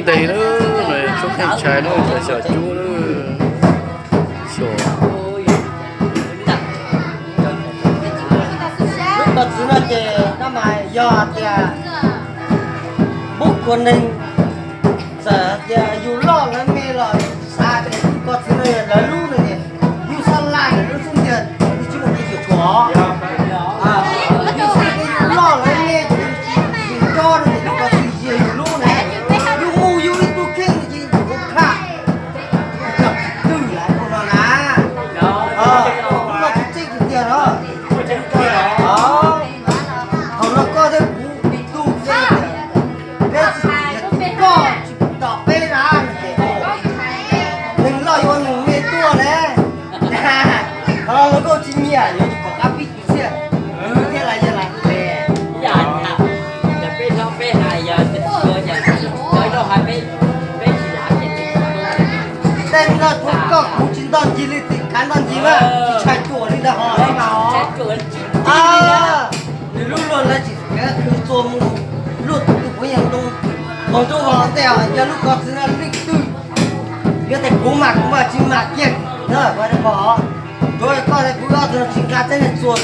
Ntev lawm, tshoob kheej tshais lawm, xyom cub lawm. Xyom. Lub kos txwv no ces no mas yog tias pub kua neeg txawm hais tias yus loj lawv me los yus xav tias lub kos txwv no yog lawv lub no ces yus xav laj lub xub ntiag yus tsis muaj kev xyuam tshuam. Yus xav tias yus loj lawv me ces yus tsis nco no ces lub kos txwv yog yus lub na. Yus mus yus ib tug kheej no ces yus ua phaj. Twg lawv ua no na. Lub no tsis tseeb tiag tiag no. Thaum no koj thiab kuv tus koj tsis tom peb na, neeg loj yuav neeg me tuaj ne. Qhov no los koj tsis nyiam yuav tsis pom qab pib tus thiab. Thiab las yog las tej no tsuav koj kuv tsis ntoj ncig li, tsis khav ntoj ncig mas tsis tshai tsuam li ntawd hos mas os. Nws lub luag lawv tsis khwv txua mus luaj tus puav yeej ntoo, nkaus nruab vog ntej os, yog lub kos txwv no leej twg yuav tias kuv mas kuv mas tsis mas kiag na, kuv hais rau koj os. Tsuav koj thiab kuv ob tug no tsis nqa teb neeg txua